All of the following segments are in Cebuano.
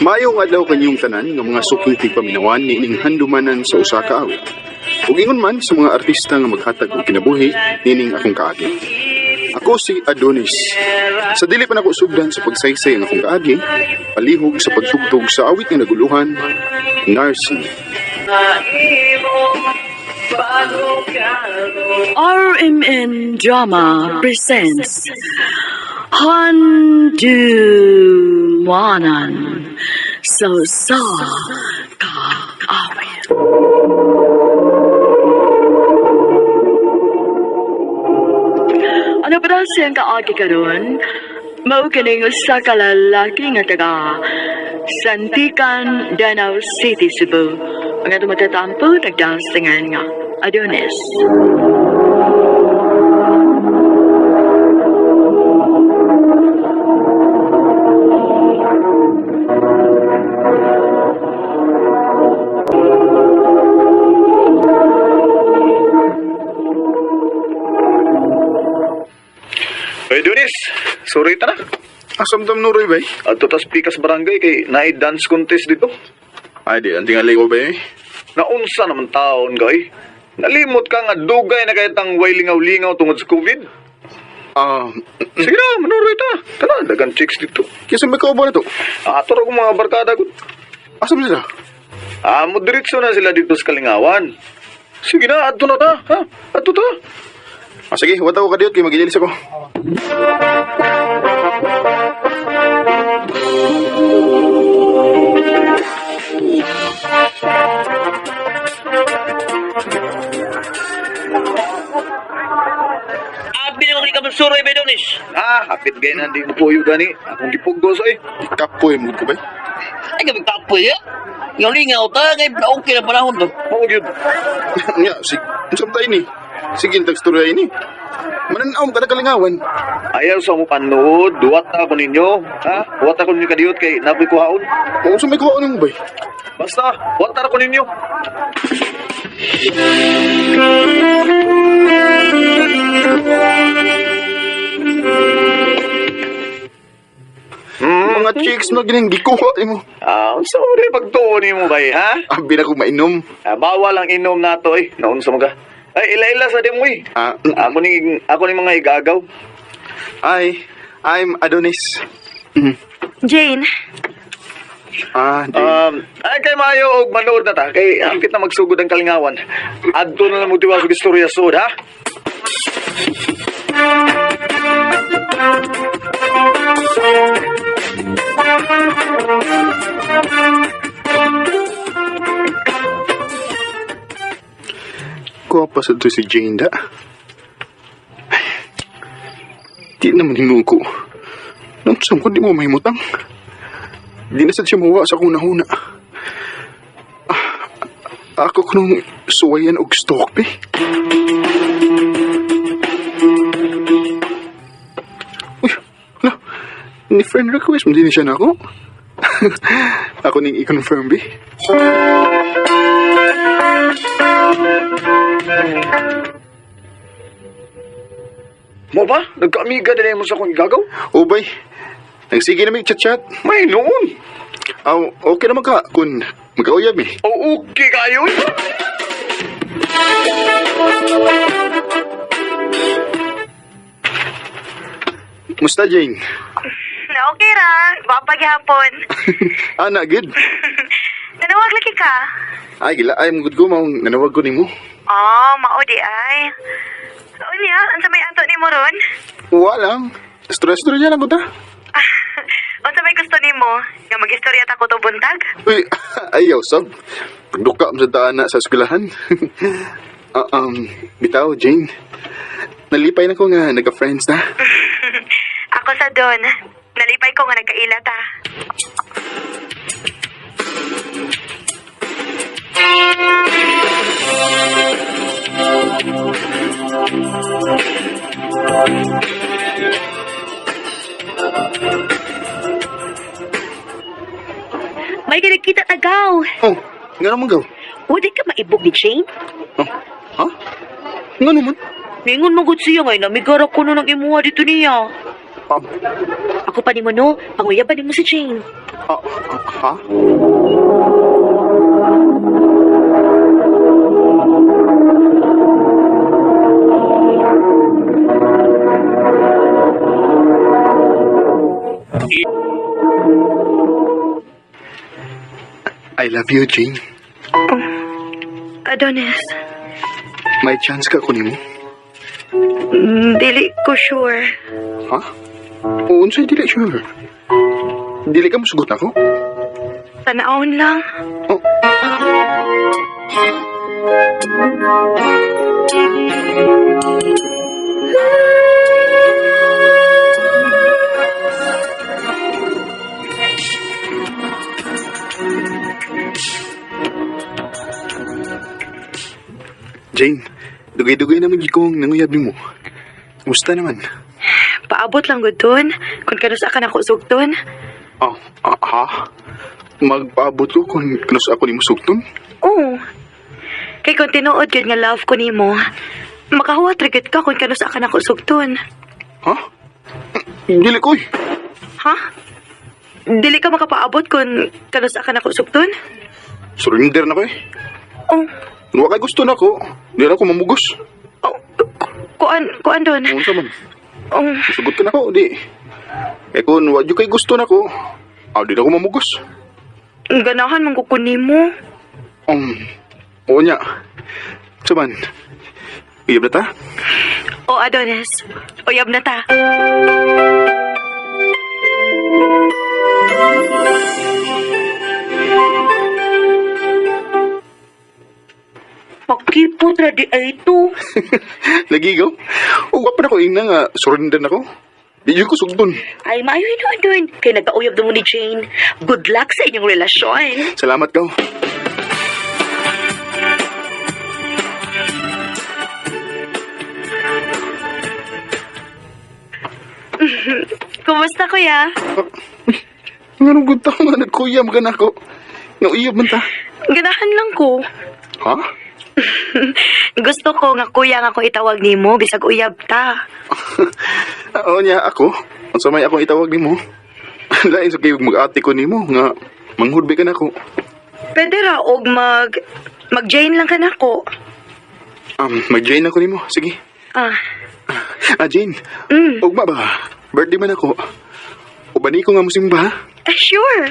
Maayong adlaw kanyong tanan nga mga suking tigpaminawan niining handumanan sa usa ka awit. Ug ingon man sa mga artista nga maghatag og kinabuhi niining akong kaagi. Ako si Adonis. Sa dili pa nako sugdan sa pagsaysay ang akong kaagi, palihog sa pagtugtog sa awit nga naguluhan, Narcy. RMN Drama presents Handumanan sa Usa Ka Awit. Ano pa daw siyang kaagi karon? Mao kining usa ka lalaki nga taga Santikan, Danau City, Cebu. Ang atong matatampo, nagdasingan nga Adonis. Hey, Dunis, sorry ta na. Asam dam nuroy bay? Adto tas pikas barangay kay naay dance contest dito. Ay di, ang tingali ko bay. Naunsa naman taon kay. Nalimot ka nga dugay na kay tang way lingaw-lingaw tungod sa COVID. Ah, Sige na, manuroy ta. Tana, dagan chicks dito. kinsa may kauban na to? Ato ra kong mga barkada ko. Asam sila? Ah, mo diretso na sila dito sa Kalingawan. Sige na, adto na ta. Ha? Adto ta. Ah, sige, wala ko kadiyot kay magijalis ako. Abi naman ka masuroy ba, Donis? Ah, hapit gay na di mo puyo gani. Akong gipugos ay. Kapoy mo ko bay. Ay, gabi kapoy, ya. Yung lingaw ta, kay okay na panahon to. Mao gyud. Nya, si unsam tayo ni? Sige, tagstorya ini. Mananaw ka na kalingawan. Ayaw sa mo panood, duwat na ako ninyo. Ha? Duwat ako ninyo kadiyot kay napoy kuhaon. Kung unsa may kuhaon nimo bay? Basta, duwat na ako ninyo. Mga chicks na gining gikuha nimo. Ah, unsa mo rin pagtuon nimo bay, ha? Abi na ko mainom. Ah, bawal ang inom nato eh. Naunsa mo ka? Ay, ila-ila sa di mo eh. Ah, Ako ni mga igagaw. ay, I'm Adonis. Jane, Ah, di. Ay kay maayo og manood na ta kay hapit na magsugod ang kalingawan. Adto na lang mo tiwas og istorya sud, ha? Kuha pa sa to si Jane da. Ay, di naman hinuon ko. Naunsa ko di mo mahimutang. Di na sad siya mawa sa akong nahuna. Ah, ako kunong suwayan og stalk be. Uy, hala. Ni friend request mo din siya na ako. Ako ning i-confirm be. Mo ba? Nagkaamiga din mo sa akong igagaw? Ubay, nagsige na may chat-chat. May noon. Aw, okay naman ka kung magkauyab eh. O okay kayo. eh. Musta, Jane? na okay ra. Gwapa gihapon. Ana, good. Nanawag lagi ka. Ay, gila, ay, good ko, maong nanawag ko nimo. Oh, mao di ay. Unya, unsa may anto nimo ron? Wala lang. Stress-stress lang ko ta. Unsa may gusto nimo? Nga magistorya ta ko to buntag? Uy, ayaw, sab. Pagduka mo sa daan na sa eskwelahan. Ah, bitaw, Jane. Nalipay na ko nga, nagka-friends na. Ako sa don. Nalipay ko nga nagkaila ta. May kita tagaw. Oh, nga naman gaw. Wala ka maibog ni Jane. Oh, ha? Nga naman? Ningon mo gud siya ngay namigara ko ng imuha dito niya. Ah, Ako pa nimo no, panguyaban nimo si Jane. ah, ha? I love you, Jane. Adonis, May chance ka ko nimo. dili ko sure. Ha? Oo, unsay dili sure. Dili ka mosugot nako? Tanawon lang. Oh. Jane, dugay-dugay naman gid kong nanguyab nimo. Kumusta naman? Paabot lang gud dun. Kung kanusa ka nako sugton. Oh, ah, ha? Magpaabot ko kung kanus ako nimo sugton? Oo. Kay kung tinuod gyud nga love ko nimo, makahuwat ra gyud ka kung kanusa ka nako sugton. Ha? Dili ko eh. Ha? Dili ka makapaabot kung kanusa ka nako sugton? Surrender na ko eh. Oh, Kung wa kay gusto na ko, di na ako mamugos. oh kuan kuan doon. Unsa man? Oh, Sugot ka na ko, di. Eh kung wa jud kay gusto na ko, ah, di na ako mamugos. ganahan man ko nimo. Oo niya. Sa man, uyab na ta? O Adonis, uyab na ta. Pakipot ra di ay to. Nagigaw? O, wa pa na ko ingna nga, surrender na ko. Di jud ko sugdon. Ay, maayo hinuon dun. Kay nagkauyab na mo ni Jane. Good luck sa inyong relasyon. Salamat kaw. Kumusta kuya? Nga nung good tao nga nagkuyab ka na ako. Nga uyab man ta. Ganahan lang ko. Ha? Gusto ko nga kuya nga ko itawag nimo bisag uyab ta. Oo niya ako. Unsa may akong itawag nimo? Lain sa kayo mag-ate ko nimo nga manghudbi ka nako. Pwede ra og mag mag Jane lang ka nako. Mag-join ako nimo. Sige. Ah, Ah, Jane. Mm. Ugma ba? Birthday man ako. Ubani ko nga musimba. Ha? ah, sure.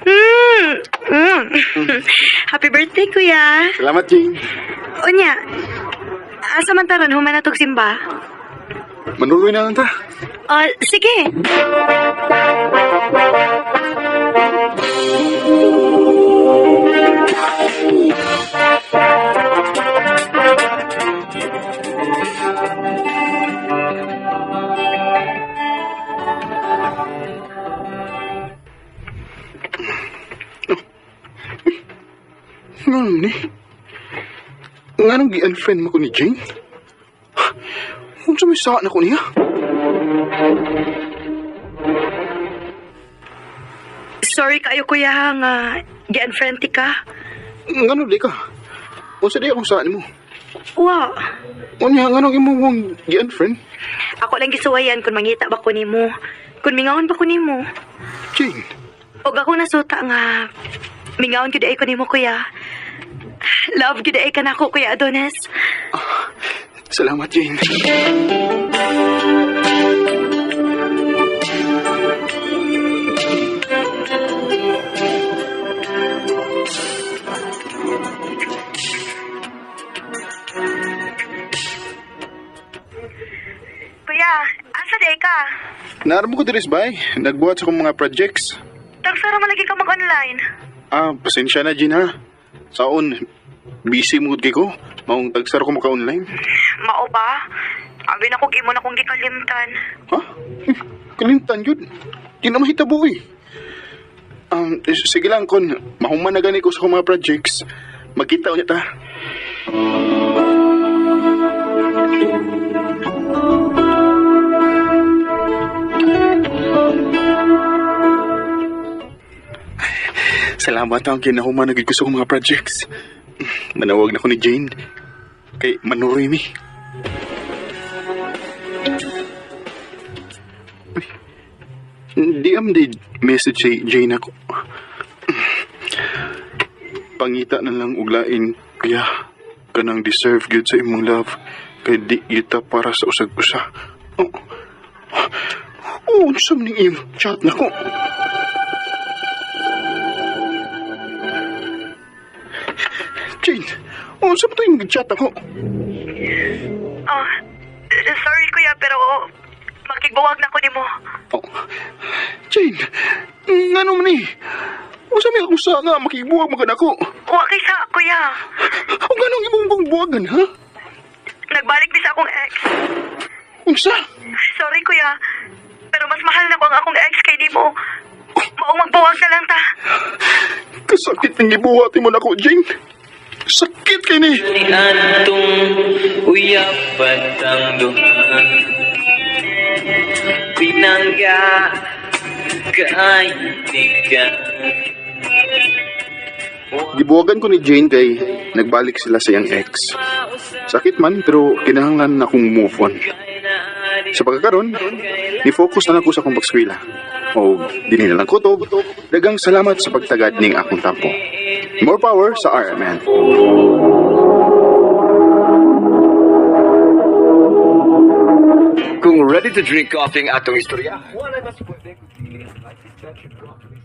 Mm. Mm. Happy birthday, kuya. Salamat, Jane. Unya, asa man taron human na tog simba? Manuloy na lang ta. Ah, sige. Nga ni? Nga nung gi-unfriend mo ko ni Jane? Unsa may saan ako niya? Sorry kayo kuya nga gi-unfriend ti ka. Nga nung di ka? Unsa di akong saan mo? Wa. Unya, nga nung imo mong gi-unfriend? Ako lang gisuwayan kung mangita ba ko nimo. Kung mingawon ba ko nimo. Jane, Og ako nasuta nga mingawon gyud ay ko nimo kuya. Love gyud ay ka nako kuya Adonis. salamat Jane. Kuya, asa day ka? Naarmo ko diris bay, nagbuhat sa akong mga projects. Tagsara man lagi ka mag-online. Ah, pasensya na Jane ha. Saon, busy mood kay ko. Maong tagsar ko maka-online. Mao ba? Abi na ko gimo na kong gikalimtan. Ha? Eh, kalimtan yun. Di na mahitabo eh. Sige lang kon, mahuman na gani ko sa akong mga projects. Magkita ulit ta. Salamat ang ginahuman na gid ko sa akong mga projects. Manawag na ko ni Jane. Kay manuroy mi. Uy, di am di message si Jane ako. Pangita na lang uglain kaya kanang deserve gyud sa imong love kay di kita para sa usag-usa. Oh. Oh, unsa man ning iyong chat nako? Jane, unsa man to imong chat ako? Oh, sorry kuya, pero makigbuwag na ko nimo. Oh. Jane, ngano man ni? Unsa may akong sa nga makigbuwag man ka nako? Wa kay sa kuya. O ganong imong kong buwagan, ha? Nagbalik mi sa akong ex. Unsa? Sorry kuya, pero mas mahal na ko ang akong ex kay nimo. Maong magbuwag na lang ta. Kasakit ng gibuhat mo nako, Jane. Sakit kay ni. Niadtong uyapan ang duha Pinangga kaibigan. Gibuwagan ko ni Jane kay nagbalik sila sa iyang ex. Sakit man pero kinahanglan na akong move on. Sa pagkakaron, ni-focus na lang ko sa akong pagskwela. O dinhi na lang kutob, dagang salamat sa pagtagad ning akong tampo. More power sa RMN. Kung ready to drink coffee ang atong istorya, wala mas pwede kung dili ang Life Extension Coffee.